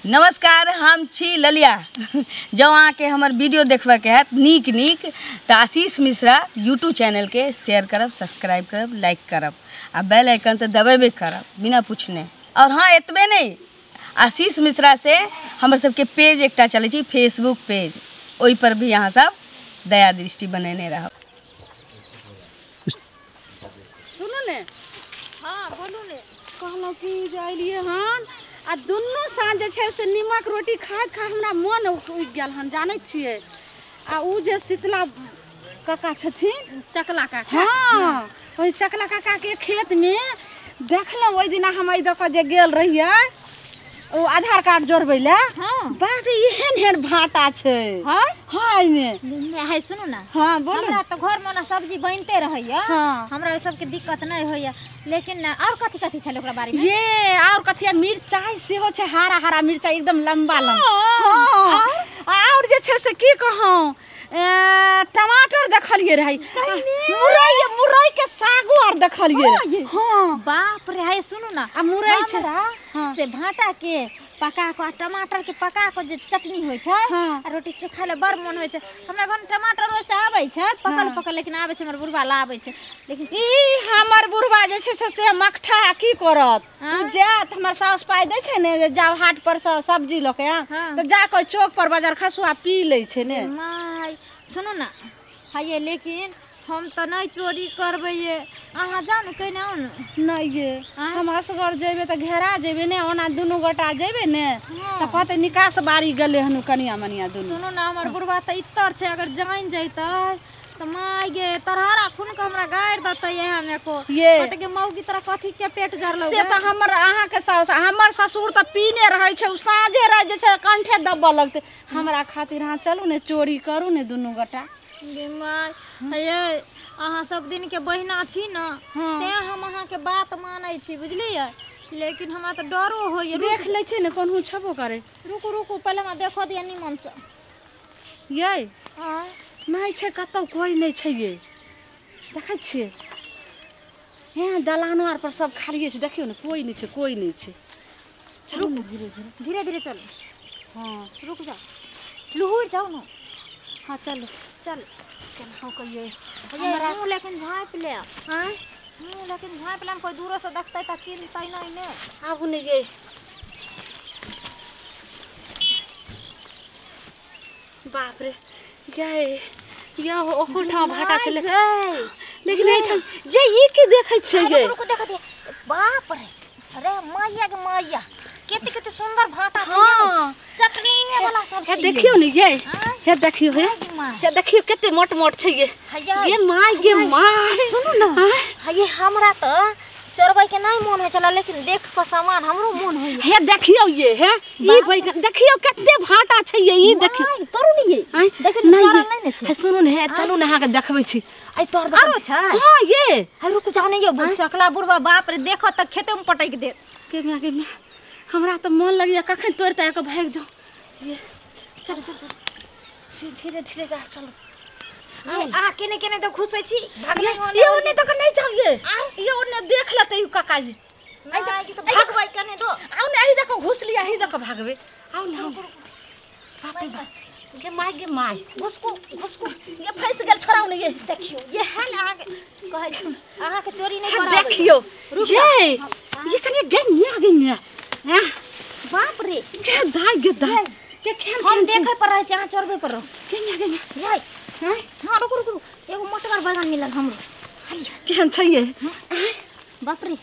नमस्कार, हम छी ललिया। जँ अहाँके हमर वीडियो देखबाके हैत नीक नीक तऽ आशीष मिश्रा यूट्यूब चैनलके शेयर करब, सब्सक्राइब करब, लाइक करब आ बेल आइकन तऽ दबेबे करब बिना पूछने। और हाँ, एतबे नहि, आशीष मिश्रा से हमर सबके पेज एकटा चलै छै, फेसबुक पेज, ओहि पर भी अहाँ सब दया दृष्टि बनेने रहब। सुनू ने। हाँ बोलू ने। कहलहुँ कि जे अयलियै हन आ दुनू साँझ जे छै से नीमक रोटी खाइत खाइत हमरा मन उगि गेल हन, जानै छियै। आ ओ जे शीतला काका छथिन, चकला काका, हाँ ओहि चकला काकाके खेतमे देखलहुँ ओहि दिना हम एहि दऽ कऽ जे गेल रहियै ओ आधार कार्ड जोड़बै लए। हाँ बाप रे, एहन एहन भाटा छै। हाँ हाँ एहिमे है। सुनू ना। हाँ बोलू। हमरा तऽ घरमे ओना सब्जी बनते रहैया। हाँ हमरा ओहि सबके दिक्कत नहि होइया, लेकिन और कथी कथी छलै ओकरा बारेमे? ये और कथी, मिरचाई सेहो छै, हरा हरा मिरचाई एकदम लम्बा लम्बा। हाँ और जे छै से की कहूँ, टमाटर देखलियै रहै, मुरई, मुरई के सागो आर देखलियै रहै। हाँ बाप रे, है सुनू ना, आ मुरई छै। हाँ। से भाटा के पका कऽ आ टमाटर के पका कऽ जे चटनी होइ छै। हाँ। आ रोटी से खाय लए बड़ मोन होइ छै। हमरा घरमे टमाटर वैसे आबै छै पकल पकल, लेकिन आबै छै हमर बुढ़बा लाबै छै, लेकिन ई हमर बुढ़बा जे छै से मकठा की करत, ओ जायत, हमर साउस पाइ दै छै ने जे जाउ हाट पर से सब्जी लऽ के, तऽ जा कऽ चौक पर बाजार खसुआ पी लै छै ने। माय सुनू ना, हये लेकिन हम तऽ नहि चोरी करबै ये, अहाँ जाउ ने कहिने आउ ने। नहि ये, हम असगर जेबै तऽ घेरा जेबै ने, ओना दुनू गोटा जेबै ने तऽ कहतै निकास बाड़ी गेलै हन कनिया मनिया दुनू। सुनू ना, हमर बुढ़बा तऽ इतर छै, अगर जानि जैतै तऽ माय गे तरहरा खून के हमरा गारि देतै एहन एको। ये कहतै कि मौगी तोरा कथी के पेट जरलौ। से तऽ हमर अहाँके साउस, हमर ससुर तऽ पीने रहै छै, ओ साँझे रहै जे छै कंठे दबऽ लगतै। हमरा खातिर अहाँ चलू ने, चोरी करू ने दुनू गोटा। गे माय, हे अहाँ सब दिन के बहिना छी ने, तें हम अहाँके बात मानै छी, बुझलियै? लेकिन हमरा तऽ डरो होइए। देख लै छै ने कोनहु छबो करे। रुकू रुकू, पहिले हमरा देखऽ दिअ निमनसँ। यै नहि छै कतौ, कोइ नहि छै ये, देखै छियै हेँ दलानो आर पर सब खालिए छै, देखियौ ने कोइ नहि छै, कोइ नहि छै। चलू ने धीरे धीरे धीरे धीरे चलू। हाँ रुक जाउ, लुहुर जाउ ने। हाँ चलू चल चल। हाँ कहिए हमरा, लेकिन झाँपि ले। आँय लेकिन झाँपि लेम, कोइ दूरोसँ देखतै तऽ चिन्हतै नहि ने। आबू ने ये। बाप रे, जय या ओहो ठाम भाटा छै, लेकिन एहिठाम ये ई की देखै छियै ये? रुकू देखऽ दिअ। बाप रे, अरे मैया के मैया, कते कते सुंदर भाटा छै। हाँ चटनी वाला सब। हे देखियौ ने ये, हे देखियौ, हे हे देखियौ कते मोट मोट छै ये। ये my गे my. सुनू ना, ये हमरा तऽ चोरबै के नहि मोन होइ छलै, लेकिन देख कऽ सामान हमरो मोन होइए। हे देखियौ ये, हे ई बैगन देखियौ कते भाटा छै ये, ई देखियौ। तोरू ने ये, देखियौ ने, नहि ने छै। हे सुनू ने, हे चलू ने अहाँके देखबै छी। आई तोर आरो छै। हां ये, हे रुक जाउ ने ये चकला बुढ़बा, बाप रे देखो तऽ खेते में पटकि देत। के माय गे माय, हमरा तऽ मन लगैया कखन तोड़ि ताड़ि कऽ भागि जाउ। ये चलू चलू चलू, धीरे धीरे जा चलू। अहाँ केने केने तऽ घुसै छी, भागलै ये ओने तक नहि जाउ ये, ये ओने देख लेतै उ काका जी। भागबै कने दो। आउ ने, एहि दऽ कऽ घुसली, एहि दऽ कऽ भागबै। आउ ने, आउ। बाप रे बाप, गे my गे my, घुसकू घुसकू, ये फँसि गेल, छोड़ाउ ने ये। देखियौ ये हाल अहाँके कहै छी, अहाँके चोरी नहि कराबै। देखियौ ये, ये कने गे मिया गे मिया। हैं बाप रे, गे दाइ गे दाइ, के खेन हम देखै पर रहै छी, अहाँ चोरबै पर रहू। गे मिया गे मिया। ये हाँ रुकू रुकू, एगो मोटगर बैगन मिलल हमरो। केहन छै ये? बाप रे,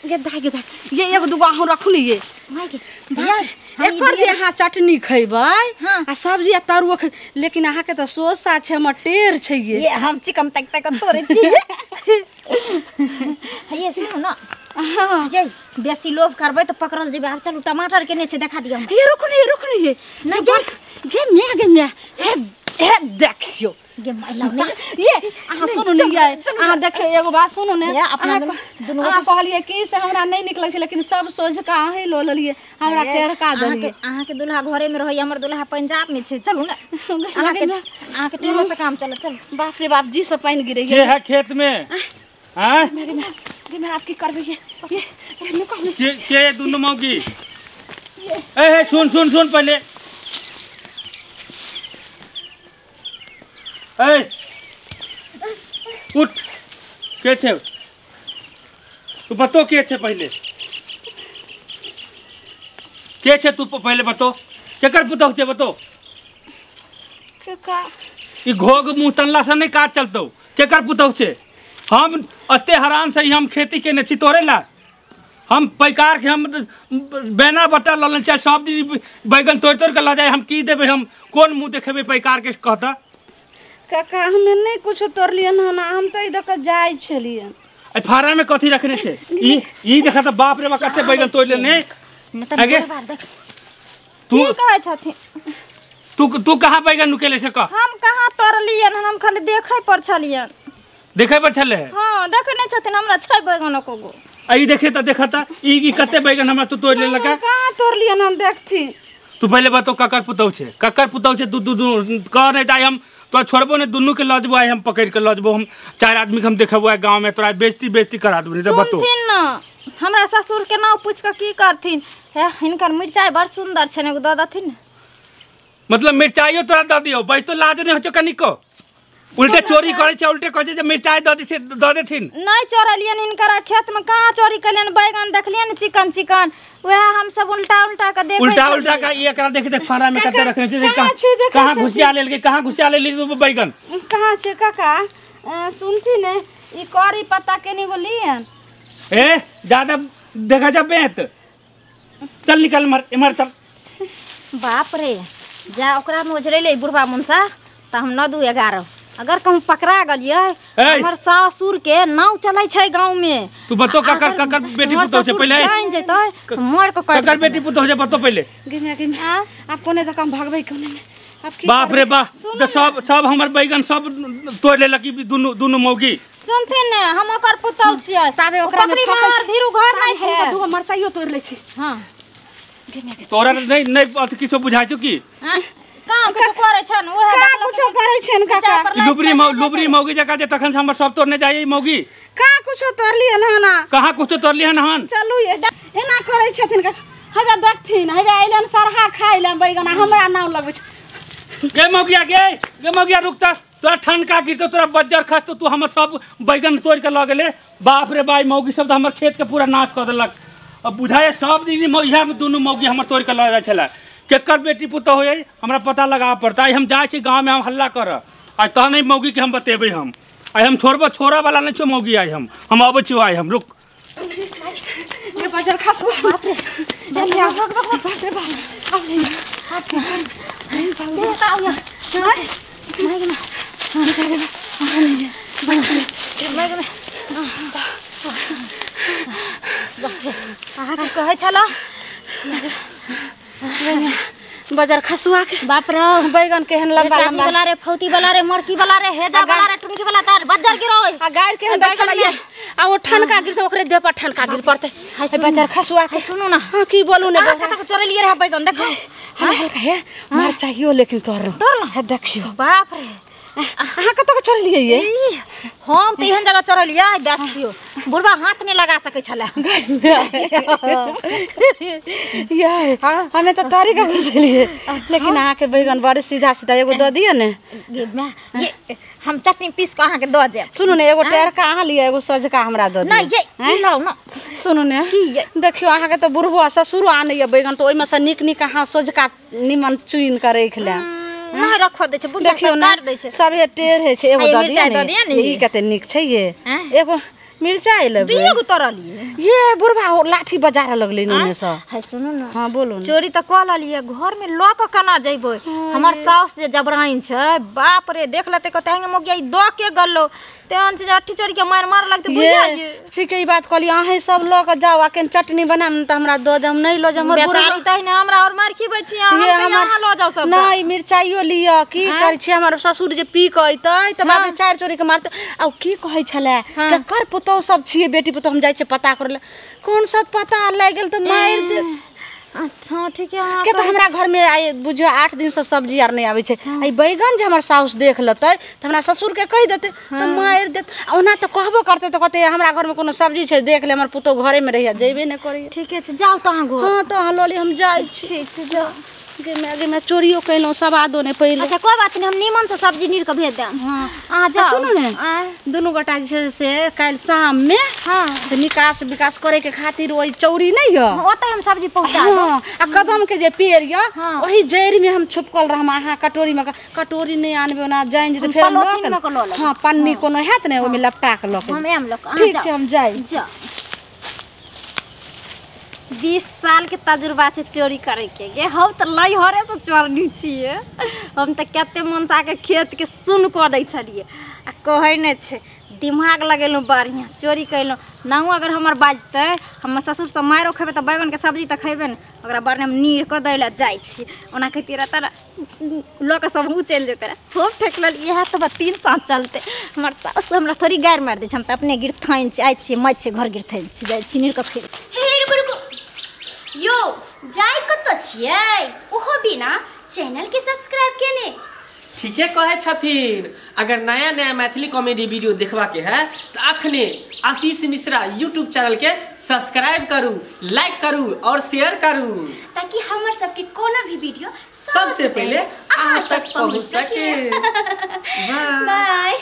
गे दाइ गे दाइ, ये एगो दूगो अहूँ रखू ने ये। माय गे, एकर जे अहाँ चटनी खैबै आ सब्जी आ तरुआ खैबै, लेकिन अहाँके तऽ सोसा छै, हमर टेढ़ छै ये। ये हम चिकन तक तक तोड़ै छी। ये सुनू ना, हाँ ये बेसी लोभ करबै तऽ पकड़ल जेबै। आब चलू, टमाटर केने छै देखा दिअ। ये रुकू ने, ये रुकू ने ये। नहि गे माय गे माय, हे हे देखियौ गे my love ने ये। अहाँ सुनू ने ये, अहाँ देखियौ एगो बात सुनू ने, अपना दुनू अहाँ कहलियै कि से हमरा नहि नीक लगै छै, लेकिन सब सोझ कऽ अहीं लऽ लेलियै, हमरा टेढ़का देलियै। अहाँके दुल्हा घरे में रहैया, हमर दुल्हा पंजाब में छै। चलू ने, अहाँके टेढ़ो से काम चलत। चलू। बाप रे बाप, जी से पानि गिरै के है खेत में? आँय गे माय, आप की करबै ये? ये के दुनू मौगी ए सुन सुन सुन पहले ए उठ के छे तू बतो के छे पहले के छे तू पहले बतो केकर पुतहु छे बतो काका ई घोग मुंह तनला से नहीं काज चलतो केकर पुतहु छे हम अते हराम से हम खेती केने छी तोरे ला हम पैकार के हम बेना बटा ललन चाहे सब दिन बैगन तोड़ तोड़ के ल जाए हम की देबे हम कोन मुंह देखेबे पैकार के कहता काका हमें नहीं कुछ तोड़लियन हन हम तो इधर के जाय छलियन ए फारा में कथी रखने छे ई ई देखा त बाप रे बा कते बैगन तोड़ लेने आगे तू की कहै छथिन तू तू कहां बैगन नुकेले से कह हम कहां तोड़लियन हम खाली देखै पर छलियन देखै पर छले हां देखै नहीं छथिन हमरा छै बैगन एको गो आई देखे त देखता ई ई कते बैगन हमरा तू तोड़ लेलका कहां तोड़लियन हम देखथी तू पहले बतो ककर पुतहु छे ककर पुतहु छे दू दू दू कह नहीं जाय हम तो छोड़बो ने दुनू के लजबो आइ हम पकड़ के लजबो हम चार आदमी के हम देखबो आइ गांव में तोरा बेइज्जती बेइज्जती करा देबो नहीं त बतो सुनथिन न हमरा ससुर के नाव पूछ के की करथिन हे हिनकर मिरचाई बड़ सुंदर छनि एगो the दथिन मतलब मिरचाइयो तोरा the दियो बस तो लाज नहीं हो कनिको उल्टे चोरी करे छे उल्टे कहै छे जे मिरचाई the they the देथिन नहीं चोरलियन हिनकर खेत में कहां चोरी कलियन बैगन देखलियन चिकन चिकन वह हम सब उल्टा उल्टा के देखे उल्टा उल्टा का ई एकरा देख देख फारा में कते रखने छे कहां घुसिया लेल के कहां घुसिया लेल बैगन कहां छे काका सुनथी ने ई करी पत्ता केनी बोलियन ए ज्यादा देखा जा बेत चल निकल मर इमर चल बाप रे जा ओकरा में ओझरेले बुढ़वा मुनसा त हम 9 2 11 अगर कहूं पकड़ा गलियै हमर सासुर के नाव चलै छै गांव में तू बतो ककर ककर बेटी पुतहु से पहिले जान जैतै मर के ककर बेटी पुतहु से बतो पहिले गिने गिने आप कोने जका हम भगबै कोने में आप की बाप रे बा त सब सब हमर बैगन सब तोड़ लेलक ई दुनु दुनु मौगी सुनथिन ने हम ओकर पुतहु छियै ताबे ओकरा में फसल भीरू घर नै छै हम दूगो मरचाइयो तोड़ लै छी हां तोरा नहीं नहीं अथि किछो बुझाइ छौ की काम कुछो करै छन ओहे का कुछो करै छन काका लुबरी लुबरी मौगी जका जे तखन से हमर सब तोड़ने जाय मौगी का कुछो तोड़लियन हन कहां कुछो तोड़लियन हन चलू एना करै छथिन काका हवे देखथिन हवे अइलन सरहा खाइलन बैगन हमरा नाव लगबै छै गे मौगिया गे मौगिया रुक त तोरा ठनका गिरतो तोरा बज्जर खसतो तू हमर सब बैगन तोड़ के ल गेले बाप रे बाई मौगी सब त हमर खेत के पूरा नाश क देलक अब बुझाय सब दिन इहा में दुनु मौगी हमर तोड़ के ल जाय छला केकर बेटी पुतहु होय हमरा पता लगा पड़ता हम जाय छी गांव में हम हल्ला कर आ तहन ई मौगी के हम बतेबै हम आइ हम छोड़बो छोड़ा वाला नहीं छौ मौगी आइ हम अबै छियौ आइ हम रुक गे बजर खसो बाप रे बाप रे बाप आब नहीं अहाँके कहै छलहुँ बजर खसुआ के बाप रे बैगन केहन लंबा लंबा वाला रे फौती वाला रे मरकी वाला रे हेजा वाला रे टुनकी वाला तार बजर गिरो आ गायर केहन दै छलैया आ ओ ठनका गिरतै ओकरे देह पर ठनका गिर पड़तै बजर खसुआ के सुनू ना हां की बोलू ने कतऽ चोरेलियै रहे बैगन देखो हम हल्का हे मार चाहियो लेकिन तोर तोर हे देखियो बाप रे अहाँ कतऽ चोरलियै ये हम तऽ एहन जगह चोरलियै देखियो बुढ़वा हाथ नहीं लगा सकै छलै ये हमें तऽ तोरी के घुसेलियै लेकिन अहाँ के बैगन बड़ सीधा सीधा एगो दऽ दिअ ने ये हम चटनी पीस के अहाँ के दऽ देब सुनू ने एगो टेरका अहाँ लिअ एगो सझका हमरा दऽ दिअ नहीं ये लाउ न सुनू ने देखियो अहाँ के तऽ बुढ़बो आ ससुरो आनैया बैगन तऽ ओहिमे से नीक नीक अहाँ सोझका निमन चुनि के राखि लेब नहीं रखो दै छै बुढ़िया देखियो सब ने काट दै छै सबे टेढ़ होइ छै एगो आ, दऽ मिरचाइ दिअ दऽ दिअ ने ने। ई कते नीक छै ये आँय? एगो मिरचाइ लेबै दुइए गो तोड़लियै ये बुढ़बा ओ लाठी बजारऽ लगलै ओने से है सुनू ने हां बोलू ने चोरी तऽ कऽ लेलियै घर में लऽ कऽ केना जइबै हमर साउस जे जबराइन छै बाप रे देख लेतै कहतै हेंगे मौगिया ई दऽ के गेलौ तेहन छै जे अट्ठी चोरी के मारि मार लगतै ये बुझलियै ठीक है ई बात कहली अहें सब लऽ कऽ जाउ आ केन चटनी बनाम ने तऽ हमरा दऽ देब हम नहीं लऽ जाउ हमर बुढ़बा बेचारी तहिने हमरा और मारि खिबै छी अहाँ ये हम कहियै अहाँ लऽ जाउ सब नहीं मिरचाइयो लिअ की करै छी हमर ससुर जे पी कऽ अइतै तऽ बाप रे चारि चोरी के मारतै आ ओ की कहै छलै केकर पुतहु सब छियै बेटी पुतहु हम जाइ छियै पता करै लए कोन सब पता लागि गेल तऽ मारि देत अच्छा ठीक है। के त हमरा घर में आइ बुझियो 8 दिन से सब्जी आर नहीं आबै छै। आई बैगन जे हमर साउस देख लेतै त हमरा ससुर के कहि देतै त मारि देत। ओना त कहबो करतै त कहतै हमरा घर में कोनो सब्जी छै देख ले, हमर पुतोह घरे में रहैया, जेबे नहि करैया। ठीके छै, जाउ त अहाँ घर। हां त अहाँ लऽ ली, हम जाइ छी। ठीक छै जाउ। गे माय गे माय, चोरियो केलहुँ, सवादो नहि पयलहुँ। अच्छा कोई बात नहीं, हम नीमन से सब्जी नीर के भेज देम। हाँ अहाँ जाउ। सुनू ने, दुनू गोटा जे छै से काल्हि शाम में हाँ से निकास विकास करे के खातिर ओहि चौरी नहीं यऽ, ओतै हम सब्जी पहुँचा देब। हाँ, आ कदम के जे पेड़ यऽ हाँ। ओहि जड़ि में हम छुपकल रहम। अहाँ कटोरी में कटोरी नहीं आनबे, ओना जानि जेतै फेर हम पॉलिथीन में के लऽ लेब। हाँ पन्नी कोनो हैत ने, ओहिमे लपटा के लऽ के हम आएम लऽ के। अहाँ ठीक जाउ। छै, हम जाइ। जाउ। 20 साल के तजुर्बा छै चोरी करे के। गे हम तऽ लैहरे से चोरनी छियै। हम तऽ कते मनसा के खेत के सुन कऽ दै छलियै आ कहै नहि छै। दिमाग लगेलहुँ, बढ़िआँ चोरी केलहुँ। नाउ अगर हमर बाजतै, हमर ससुरसँ मारिओ खेबै तऽ बैगनके सब्जी तऽ खेबै ने, ओकरा बढ़िआँ हम नीर कऽ दै लए जाइ छी। ओना कहितियै रहए तऽ लऽ कऽ सब चलि जेतै रहए। खूब ठेकलल। इएह तऽ 3 साँझ चलतै। हमर साउस हमरा थोड़ी गारि मारि दै छै, हम तऽ अपने गिरथाइन छी, आइ छियै मज छियै, घर गिरथाइन छी, जाइ छी नीर कऽ खेबै। हे रुकू रुकू यो, जाय कतऽ छियै ओहो बिना चैनल के सब्सक्राइब केने? ठीके कहै छथिन। अगर नया नया मैथिली कॉमेडी वीडियो देखबा के है तो अखने आशीष मिश्रा यूट्यूब चैनल के सब्सक्राइब करू, लाइक करू और शेयर करू, ताकि हमर सबके कोनो भी वीडियो सबसे पहले अहाँ तक पहुँच सके। बाय।